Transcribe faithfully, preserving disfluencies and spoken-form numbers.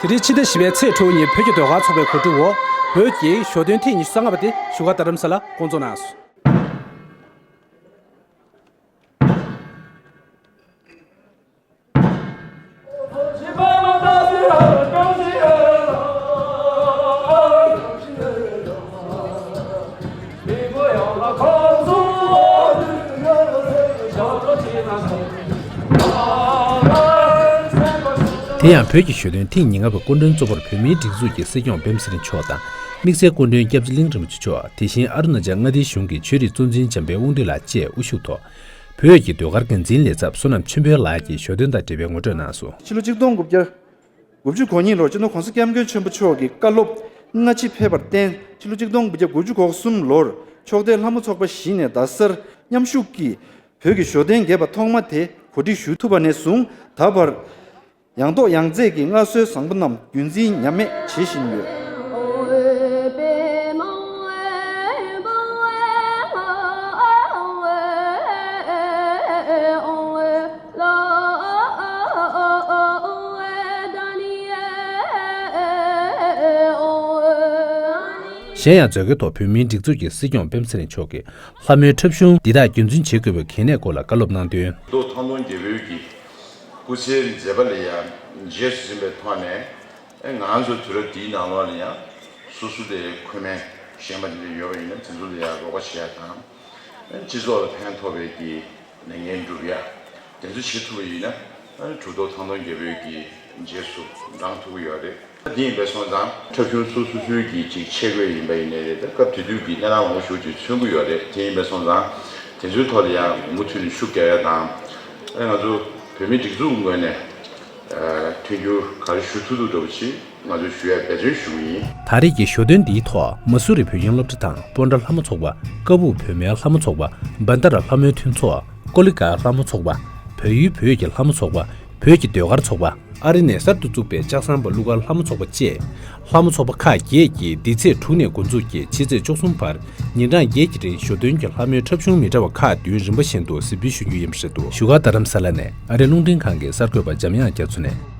དེ་རིང་ཕྱི་ཟླ་བཞི་པའི་ཚེས་དྲུག་ཉིན་བོད་ཀྱི་ཟློས་གར་ཚོགས་པའི་གོ་སྒྲིག་འོག་བོད་ཀྱི་ཞོ་སྟོན་ཐེངས་ཉི་ཤུ་རྩ་ལྔ་པ་དེ་བཞུགས་སྒར་རྡ་རམ་ས་ལར་བསྐོང་ཚོགས་གནང་སོང་། དེ་ཡང་བོད་ཀྱི་ཞོ་སྟོན་ཐེངས་ཉེར་ལྔ་པ་སྐུ་མགྲོན་གཙོ་བོར་བོད་མིའི་སྒྲིག་འཛུགས་ཀྱི་སྲིད་སྐྱོང་འབེམ་སེ་རིང་མཆོག་དང་། དམིགས་བསལ་སྐུ་མགྲོན་སྐྱབས་རྗེ་གླིང་རིན་པོ་ཆེ་མཆོག་དེ་བཞིན་ཨ་རུ་ན་ཅལ་མངའ་སྡེའི་གཞུང་གི་ཆོས་རིག་གཙོ་འཛིན་འཇམ་དཔལ་དབང་འདུས་ལགས་བཅས་དབུ་བཞུགས་ཐོག་བོད་ཀྱི་ཟློས་གར་འགན་འཛིན་ལས་ཚབ་བསོད་ནམས་ཆོས་འཕེལ་ལགས་ཀྱིས་ཞོ་སྟོན་དང་འབྲེལ་བའི་ངོ་སྤྲོད་གནང་སོང་། ཕྱི་ལོ་ཆིག་སྟོང་དགུ་བརྒྱ་དགུ་བཅུ་གོ་གཉིས་ལོར་སྤྱི་ནོར་༸གོང་ས་༸སྐྱབས་མགོན་ཆེན་པོ་མཆོག་གི་བཀའ་སློབ་སྔ་ཕྱི་ཕེབས་པར་བརྟེན། ཕྱི་ལོ་ཆིག་སྟོང་དགུ་བརྒྱ་དགུ་བཅུ་གོ་གསུམ་ལོར་ཕྱོགས་མཐའི་ལྷ་མོ་ཚོགས་པ་བཞི་ནས་རྡ་སར་མཉམ་ཞུགས་ཀྱིས་བོད་ཀྱི་ཞོ་སྟོན་རྒྱས་པ་ཐོག་མ་དེ་གོ་སྒྲིག་ཞུ་ཐུབ་པ་ནས་བཟུང་ད་བར། ཡང་ཐོག་ཡང་རྩེག་གི་མངའ་གསོལ་བཟང་པོ་རྣམས་རྒྱུན་འཛིན་ཉམས་མེད་བྱེད་བཞིན་ཡོད། གཞན་ཡང་མཛད་སྒོའི་ཐོག་བོད་མིའི་སྒྲིག་འཛུགས་ཀྱི་སྲིད་སྐྱོང་འབེམ་ཚེ་རིང་མཆོག་གིས་ལྷ་མོའི་འཁྲབ་གཞུང་འདི་དག་རྒྱུན་འཛིན་བྱེད་དགོས་པའི་གལ་གནད་སྐོར་ལ་བཀའ་སློབ་གནང་དོན། རྡོ་ཐང་སྟོང་རྒྱལ་པོའི་གི་སྐུ་ཚེའི་མཛད་པ་ལ་ཡང་རྗེས་སུ་འཛིན་པའི་ཐོག་ནས་ང་ཚོ་དུས་རབས་འདིའི་ནང་ལོགས་ལ་ཡང་སོ་སོ་དེ་ཁུངས་མེད་གཞན་པ་དེ་འདྲ་ཡོད་པ་ཡིན་ན་དེ་ཚོ་ལ་ཡང་རོགས་པ་བྱེད་ཡ་དང་། སྤྱི་ཚོགས་ལ་ཕན་ཐོགས་པའི་གི་ལས་འགན་སྒྲུབ་ཡ་དེ་ཚོ་བྱེད་ཐུབ་པ་ཡིན་ན་གྲུབ་ཐོབ་ཐང་སྟོང་རྒྱལ་པོའི་གི་རྗེས་སུ་འབྲང་ཐུབ་ཀྱི་ཡོད་རེད། དེ་ཡིན་པས་སོང་ཙང་འཁྲབ་གཞུང་སོ་སོ་སོའི་གི་ཅིག་ཆས་གོས་ཡིན་པ་ཡིན་ནའི་རེད། ད་སྐབས་དེ་དུས་ཀྱི་གནས་སྟངས་མང་པོ་ཞིག་ཅིག་མཚོན་གྱི་ཡོད་རེད། དེ་ཡིན་པས་སོང་ཙང་དེ་ཚོའི་ཐོག་ལ་ཡང་མུ་མཐུད་ནས་ཤུགས་རྒྱག་ཡ་དང་། ཨ་ང་ཚོ་བོད་མིའི་སྒྲིག་འཛུགས་ངོས་ནས་མཐུན་འགྱུར་ག་རེ་ཞུ་ཐུབ་ཐུབ་འདྲ་པོ་ཅིག་ང་ཚོས་ཞུ་ཡ་འབད་བརྩོན་ཞུ་གི་ཡིན། ད་རེས་ཀྱི་ཞོ་སྟོན་འདིའི་ཐོག་མ་སུ་རི་བོད་ཁྱིམ་སློབ་གྲྭ་དང་སྤོན་ཊ་ལྷ་མོ་ཚོགས་པ། ཀ་སྦུག་བོད་མིའི་ལྷ་མོ་ཚོགས་པ། བན་ད་ར་ལྷ་མོའི་མཐུན་ཚོགས། ཀོ་ལི་གྷལ་ལྷ་མོ་ཚོགས་པ། བལ་ཡུལ་བོད་ཀྱི་ལྷ་མོ་ཚོགས་པ། བོད་ཀྱི་ཟློས་གར་ཚོགས་པ། ཨ་རི་ནས་གསར་དུ་བཙུགས་པའི་ལྕགས་ཟམ་པ་གླུ་གར་ལྷ་མོ་ཚོགས་པ་བཅས། ལྷ་མོ་ཚོགས་པ་ཁག་བརྒྱད་ཀྱིས་འདི་ཚེས་དྲུག་ནས་འགོ་འཛུགས་ཀྱིས་ཕྱི་ཚེས་བཅུ་གསུམ་བར་ཉིན་གྲངས་བརྒྱད་ཀྱི་རིང་ཞོ་སྟོན་གྱི་ལྷ་མོའི་འཁྲབ་གཞུང་མི་འདྲ་བ་ཁག་བདུན་རིམ་པ་བཞིན་དུ་གཟིགས་འབུལ་ཞུ་རྒྱུ་ཡིན་པ་རེད་འདུག་བཞུགས་སྒར་རྡ་རམ་ས་ལ་ནས་ཨ་རིའི་རླུང་འཕྲིན་ཁང་གི་གསར་འགོད་པ་འཇམ་དབྱངས་རྒྱ་མཚོ་ནས།